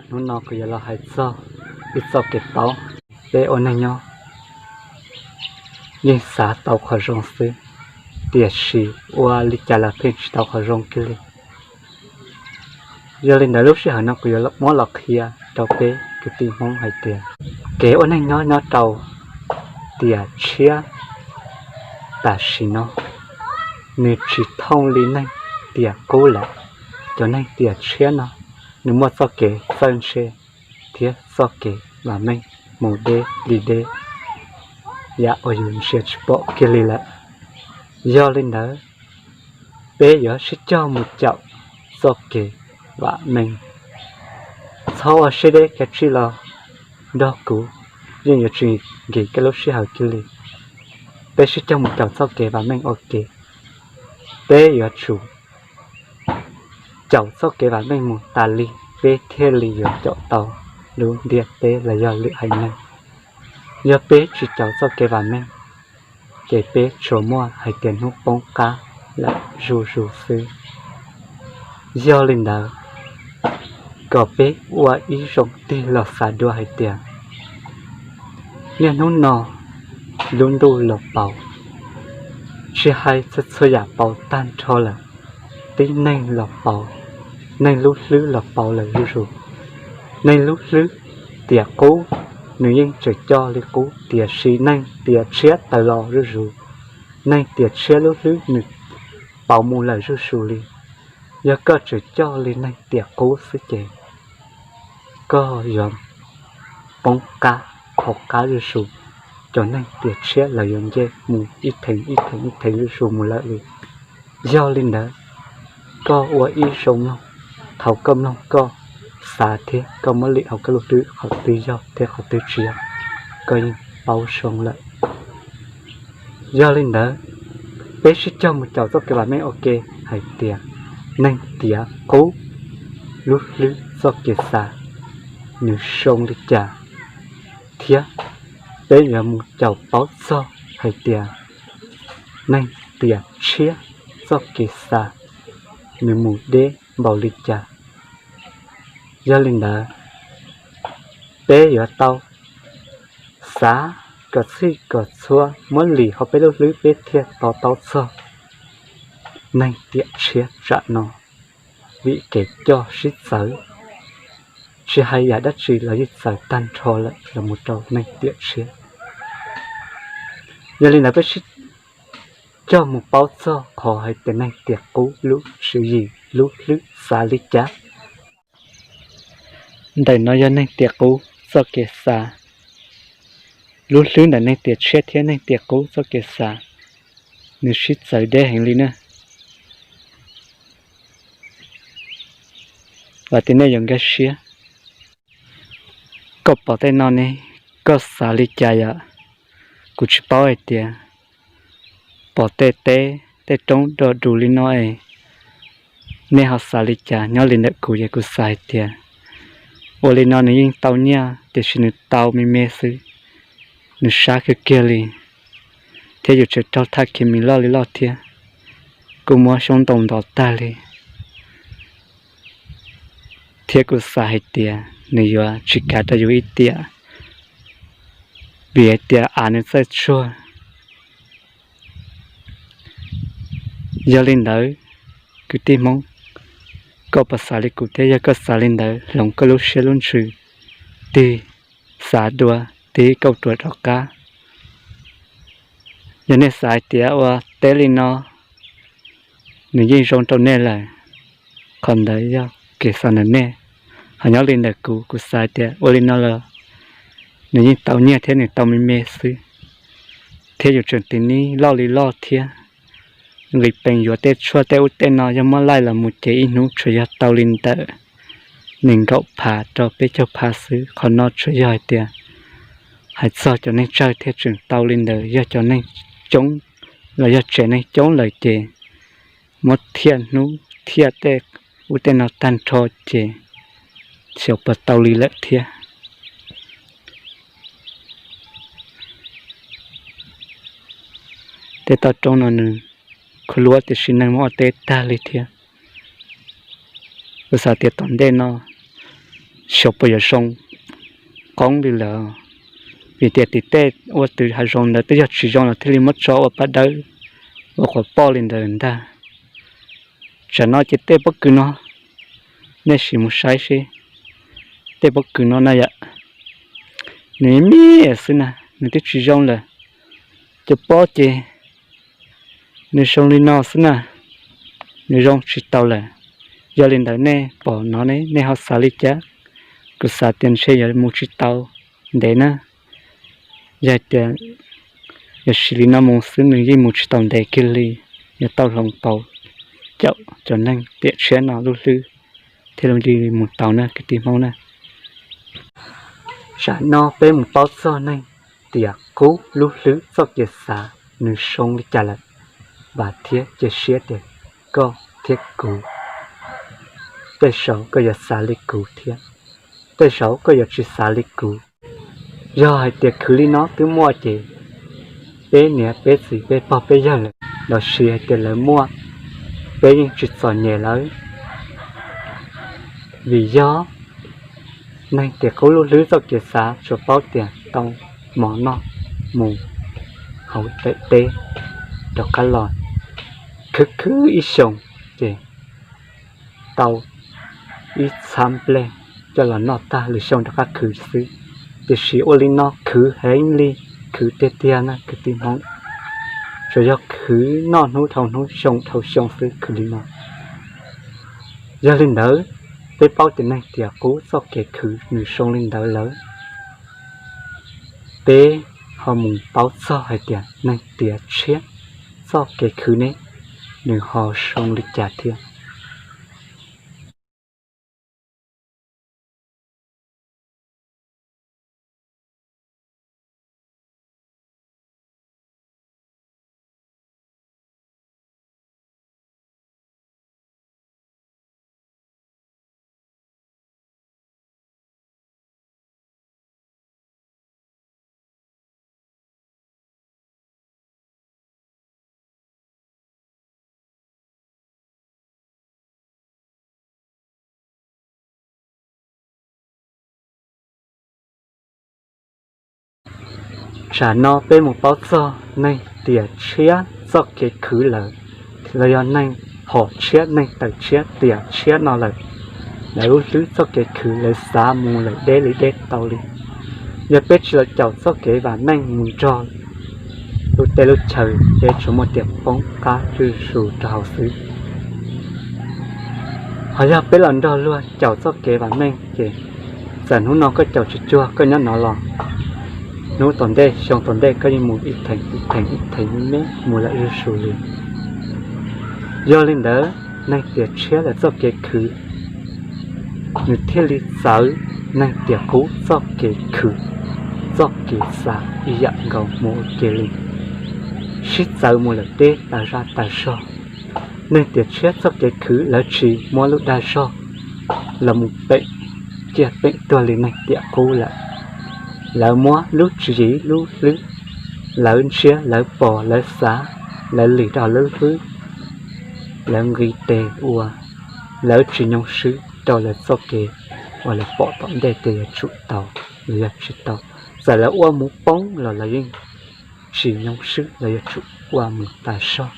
Hnub no kuv yuav los hais txog ib txoj kev paub. Peb ua neej nyob yeej xav tau qhov zoo xwb, tiam sis ua li cas los pheej tsis tau qhov zoo kiag li. Yog li ntawd lub sij hawm no kuv yuav muab los qhia rau peb kwv tij Hmoob hais tias kev ua neej nyob nyob rau tiam tshiab tam sim no nws tsis thooj li neeg tiam qub lawm. Cov neeg tiam tshiab no nws muaj txoj kev txawj ntse thiab txoj kev vam meej mus deb li deb, yam uas yus ntsia tsis pom kiag li lawm. Yog li ntawd, peb yuav sib cog mus caum txoj kev vam meej. Txhob ua siab deb kav tsij los nrog kuv, yeej yuav tsis nkim koj lub sij hawm kiag li. Peb sib cog mus caum txoj kev vam meej ua ke. Peb yuav tsum caum txoj kev vam meej mus tas li, peb thiaj li yuav caum tau lub ntiaj teb los yog lwm haiv neeg. Yog peb tsis caum txoj kev vam meej, ces peb tsuas muaj hais tias hnub poob qab lawm zuj zus xwb. Yog li ntawd, kom peb ua ib zoo tig los xav dua hais tias niaj hnub no lub ntuj los pauv, tsis hais txhua txhua yam pauv tag nrho lawm, tib neeg los pauv, neeg lub hlwb los pauv lawm zuj zus. Neeg lub hlwb tiam qub nws yeej tseem coj li qub, tiam sis neeg tiam tshiab tawm los zuj zus, neeg tiam tshiab lub hlwb nws pauv mus lawm zuj zus li. Yog koj tseem coj li neeg tiam qub xwb ces koj yuav poob qab qhov qab zuj zus. Cov neeg tiam tshiab lawv yuav nce mus ib theem ib theem ib theem zuj zus mus lawm li. Yog li ntawd, koj ua ib zoo mloog, thaum koj mloog koj xav thiab koj muab lim hauv koj lub hlwb qhov twg yog thiab qhov twg tsis yog, koj yeej paub zoo lawm. Yog li ntawd, peb sib cog mus caum txoj kev vam meej ua ke hais tias neeg tiam qub lub hlwb txoj kev xav nws zoo li cas, thiab peb yuav mus caum paub txog hais tias neeg tiam tshiab txoj kev xav nws mus deb npaum li cas. Yog li ntawd, peb yuav tau xav kom txhij kom txhua, muab lim hauv peb lub hlwb peb thiaj to taub txog neeg tiam tshiab tsam no, vim kev coj sib txawv, tsis hais yam dab tsi los yeej txawv tag nrho lawm los mus rau neeg tiam tshiab. Yog li ntawd peb sib cog mus paub txog qhov hais tias neeg tiam qub lub tswv yim lub hlwb xav li cas. Ntawm no yog neeg tiam qub txoj kev xav. Lub hlwb ntawm neeg tiam tshiab thiab neeg tiam qub txoj kev xav, nws sib txawv deb heev li na. Vam tias nej yuav nkag siab. Koj pom tej no ne, koj xav li cas yom? Kuv tsis paub hais tias pom tej teb tej roob do dus li no es nej ho xav li cas. Nyob li ntawm kuv ces kuv xav hais tias ua li no nws yeej tau nyiaj tiam sis nws tau me me xwb, nws sab kawg kiag li, thiab yus tseem raug thaj kis mis loj li loj thiab, kuj muab xyoob ntoo ntov tag li. Thiab kuv xav hais tias nws yuav tsis kav rau yus ib tiam, vim hais tias av nws txawj tsuag. Yog li ntawd, kwv tij Hmoob, koj puas xav li kuv thiab? Yog koj xav li ntawd, hloov koj lub siab lub ntsws, tig xav dua, tig kauj ruam rov qab. Yog nej xav hais tias ua teb li no nws yeej zoo rau nej lawm, qhov ntawd yog kev xav ntawm nej. Ho nyob li ntawm kuv, kuv xav hais tias ua li no los nws yeej tau nyiaj thiab nws tau me me xwb, thiab yus tseem tig nib loj li loj thiab. Nqis pees yuav tej tshuaj tej ub tej no yog muab laij los mus ces ib hnub tsuas yog tau li ntawm nees nkaum phav rau peb caug phav xwb. Qhov no tsuas yog hais tias hais txog cov neeg tsawg thiaj tseem tau li ntawd, yog cov neeg coob los yog tsev neeg coob lawm ces muab thiaj hnub thiaj tej ub tej no tag nrho ces xyov puas tau li lawm thiab. Tej toj roob no nws khuv luab tiam sis neeg muab ua teb tag li thiab. Kuv xav tias tom ntej no xyov puas yuav zoo qoob li lawm, vim tias tim tej ua tus hav zoov ntawd twb yog tsis zoo los thiaj li muab tso ua paj dawb ua quav poj li ntawd ntag. Tsam no ces tej pob kws no, nej sim mus saib seb, tej pob kws no na yom, nws me me xwb na, nws twb tsis zoo lawm. Cov pob ces nws zoo li no xwb na, nws zoo tsis tau lawm. Yog li ntawd nej pom no ne nej ho xav li cas? Kuv xav tias ntshe yuav mus tsis tau ntev na. Yog hais tias yuav siv li no mus xwb nws yeej mus tsis tau ntev kiag li, yuav tau hloov pauv caum cov neeg tiam tshiab no lub hlwb thiaj li mus tau na kwv tij Hmoob na. Tsam no peb mus paub txog neeg tiam qub lub hlwb txoj kev xav nws zoo li cas lawm, vam thiab cia siab tias koj thiab kuv, tej zaum koj yuav xav li kuv thiab, tej zaum koj yuav tsis xav li kuv. Yog hais tias khwv li no twb muaj ces peb niam peb txiv peb pog peb yawg lawm los sis hais tias lawv muaj, peb yeej tsis txom nyem lawm. Vim yog neeg tiam qub lub hlwb txoj kev xav tsuas paub tias tau mov noj mus hauv daim teb rov qab los khwv khwv ib xyoos ces tau ib txhab nplej coj los noj tag lwm xyoo rov qab khwv xwb. Tiam sis ua li no khwv heev li, khwv tiag tiag na kwv tij Hmoob, tsuas yog khwv noj hnub dhau hnub xyoo dhau xyoo xwb khwv li no. Yog li ntawd, peb paub tias neeg tiam qub txoj kev khwv nws zoo li ntawd lawm, peb ho mus paub txog hais tias neeg tiam tshiab txoj kev khwv ne nws ho zoo li cas thiab. Tsam no peb mus paub txog neeg tiam tshiab txoj kev khwv lawm, los yog neeg phom tshiab neeg tawm tshiab tiam tshiab no lawm, lawv lub hlwb txoj kev khwv lawv xav mus lawm deb li deb tau li. Yog peb tsis los caum txoj kev vam meej mus nrog lub teb lub chaw, peb tsuas muaj tias poob qab zuj zus rau hauv xwb. Ho yog peb los nrog luag caum txoj kev vam meej ces txawm hnub no koj caum tsis cuag koj nyob no los, hnub tom ntej xyoo tom ntej koj yeej mus ib theem ib theem ib theem me me mus lawm zuj zus li. Yog li ntawd, neeg tiam tshiab lawv txoj kev khwv nws thiaj li txawv neeg tiam qub txoj kev khwv, txoj kev xav ib yam nkaus mus ua ke li, sib txawv mus lawm deb tas zaj tas zog. Neeg tiam tshiab txoj kev khwv lawv tsis muab lub dag zog los mus peem ciaj peem tuag li neeg tiam qub lawm. Lawv muab lub tswv yim lub hlwb, lawv ntshiab lawv pom lawv xav, lawv lim rau lub hlwb, lawv nqis tes ua, lawv tsis nyoo swb rau lawv txoj kev uas lawv pom tom ntej tias yuav tsum tau los yog tsis tau. Txawm lawv ua mus poob los lawv yeej tsis nyoo swb, lawv yuav tsum ua mus tas zog.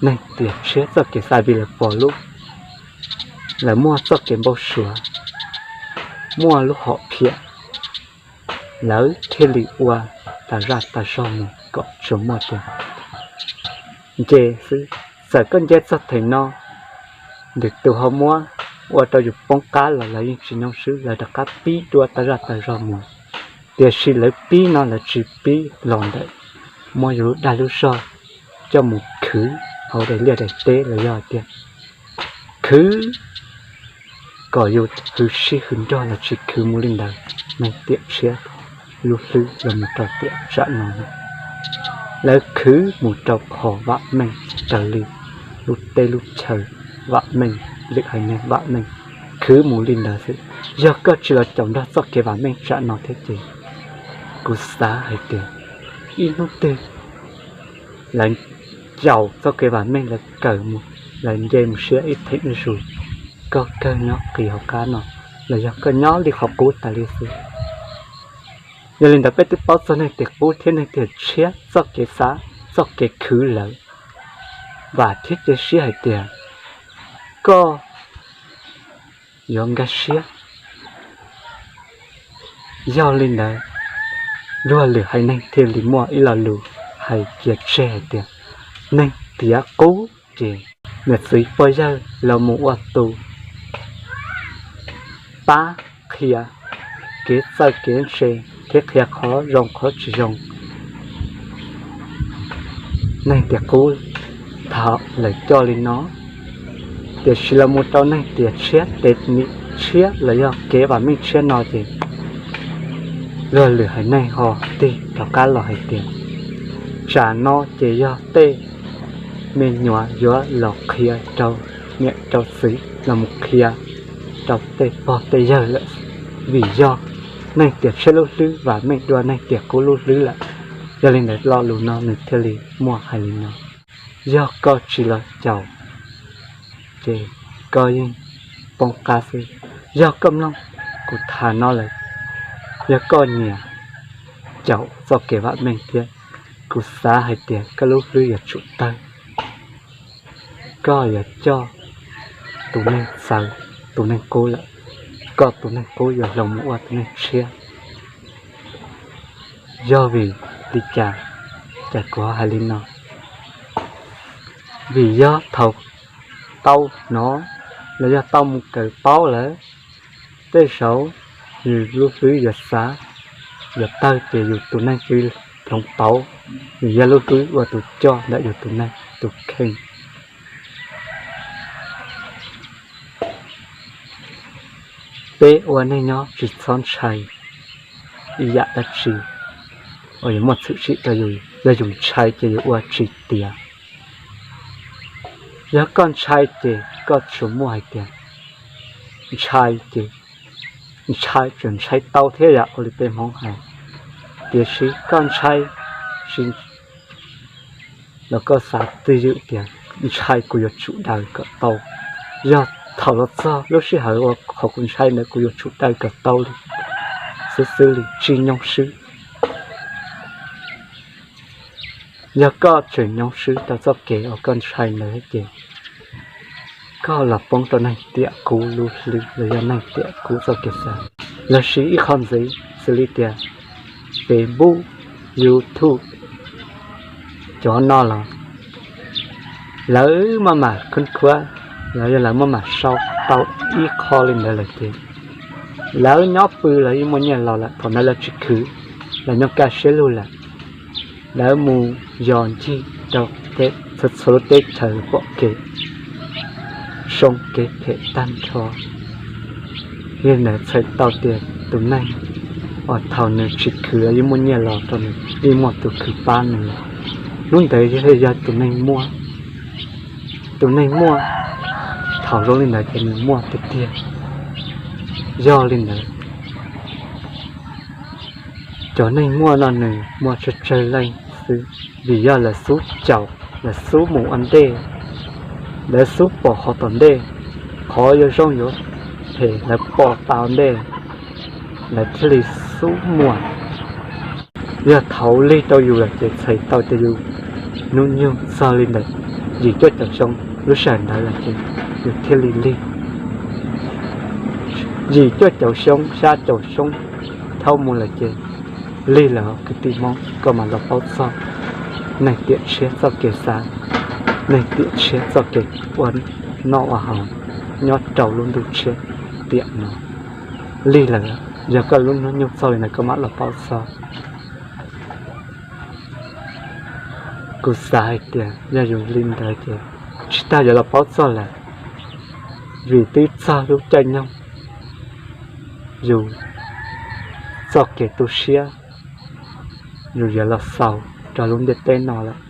Neeg tiam tshiab txoj kev xav vim lawv pom lub, lawv muaj txoj kev npau suav, muaj lub hom phiaj, lawv thiaj li ua tas zaj tas zog mus kom tsuas muaj tias nce xwb. Txawm koj nce txog theem no, lwm tus ho muab ua rau yus poob qab los lawv yeej tsis nyoo swb, lawv rov qab pib dua tas zaj tas zog mus. Tiam sis lawv pib no lawv tsis pib los ntawm muab yus lub dag lub zog coj mus khwv hauv daim liaj daim teb los yog tias khwv kom yus hwm sij hwm nrog los tsis khwv mus li ntawd. Neeg tiam tshiab lub hlwb los mus rau tiam tsam no na, lawv khwv mus rau qhov vam meej raws li lub teb lub chaw vam meej, lwm haiv neeg vam meej, khwv mus li ntawd xwb. Yog koj tsis los caum nrog txoj kev vam meej tsam no thiab ces kuv xav hais tias ib hnub twg lawv caum txoj kev vam meej lawv kawm mus, lawv nce mus siab ib theem zuj zus, koj kawg nyob qis hauv qab no, los yog koj nyob li qhov qub tas li xwb. Yog li ntawd peb twb paub txog neeg tiam qub thiab neeg tiam tshiab txoj kev xav, txoj kev khwv lawm, vam thiab cia siab hais tias koj yuav nkag siab. Yog li ntawd, luag lwm haiv neeg thiaj li muaj ib lo lus hais cia tseg hais tias neeg tiam qub ces niam txiv pog yawg los mus ua tus pab qhia kev txawj kev ntse thiab qhia qhov zoo qhov tsis zoo. Neeg tiam qub thaum lawv coj li no, tiam sis los mus rau neeg tiam tshiab tes nim tshiab los yog kev vam meej tshiab no ces luag lwm haiv neeg ho tig rov qab los hais tias tsam no ces yog tej me nyuam yuav los qhia rau niam rau txiv los mus qhia rau tej pog tej yawg lawm, vim yog neeg tiam tshiab lub hlwb vam meej dua neeg tiam qub lub hlwb lawm. Yog li ntawd lo lus no nws thiaj li muaj hais li no: yog koj tsis los caum ces koj yeej poob qab xwb. Yog koj mloog kuv tham no lawm, yog koj nyiam caum txoj kev vam meej thiab, kuv xav hais tias koj lub hlwb yuav tsum tawg. Koj yuav coj tus neeg txawv, tus neeg qub lawm, koj tus neeg qub yuav hloov mus ua tus neeg tshiab. Yog vim li cas, cas kuv ho hais li no? Vim yog thaum tau hnov los yog tau mus kawm paub lawm, tej zaum yus lub hlwb yuav xav, yuav tawg ces yus tus neeg tsis hloov pauv, yus yog lub hlwb ua tus coj ntawm yus tus neeg tus kheej. Peb ua neej nyob tsis txhob ntshai ib yam dab tsi uas yuav muaj txhwm sim rau yus, yog yus ntshai ces yus ua tsis tiav. Yog koj ntshai ces koj tsuas muaj hais tias ntshai ces ntshai, tsuas ntshai tau thiab yam ua li peb Hmoob hais. Tiam sis koj ntshai tsis los koj xav twj ywm tias ntshai kuv yuav tsum daws kom tau. Yog thaum los txog lub sij hawm uas qhov kuv ntshai ntawd kuv yuav tsum daws kom tau li xwb xwb li, tsis nyoo swb. Yog koj tseem nyoo swb rau txoj kev uas koj ntshai ntawd ces koj los poob rau neeg tiam qub lub hlwb los yog neeg tiam qub txoj kev xav. Los sis ib qho ntxiv xws li tias Facebook, YouTube, cov no los lawv maj mam khub khuab los yog lawv maj mam sau tau ib qho li ntawd lawm ces lawv nyob pw los yeej muaj nyiaj los lawm, thaum ntawd lawv tsis khwv, lawv nyob kaj siab lug lawm. Lawv mus yos ncig rau txhua lub teb chaws pom kev zoo kev phem tag nrho. Yog ntawd txhais tau tias tus neeg uas thaum nws tsis khwv los yeej muaj nyiaj los rau nws, yeej muaj tus khwv pab nws lawm, hnub ntawd thiaj yog tus neeg muaj. Tus neeg muaj thaum zoo li ntawd ces nws muaj tiag tiag. Yog li ntawd, cov neeg muaj no nws muaj tsawg tsawg leej xwb, vim yog lawv xub caum, lawv xub mus ua ntej, lawv xub pom qhov tom ntej, qhov yuav zoo yuav phem lawv pom tas ua ntej, lawv thiaj li xub muaj. Yog thaum lig rau yus lawm ces txhais tau tias yus hnub nyoog txog li ntawm yim cuaj caum xyoo lub sij hawm ntawd lawm ces yus thiaj li lig. Yim cuaj caum xyoo, xya caum xyoo dhau mus lawm ces lig lawm kwv tij Hmoob, koj mam los paub txog neeg tiam tshiab txoj kev xav, neeg tiam tshiab txoj kev ua noj ua haus nyob rau lub ntuj tshiab tiam no. Lig lawm, yog koj lub hnub nyoog txog li ntawd koj mam los paub txog. Kuv xav hais tias yog yus li ntawd ces tsis tas yuav los paub txog lawm, vim twb txog lub caij nyoog yus txoj kev tu siab yus yuav los xaus rau lub ntiaj teb no lawm.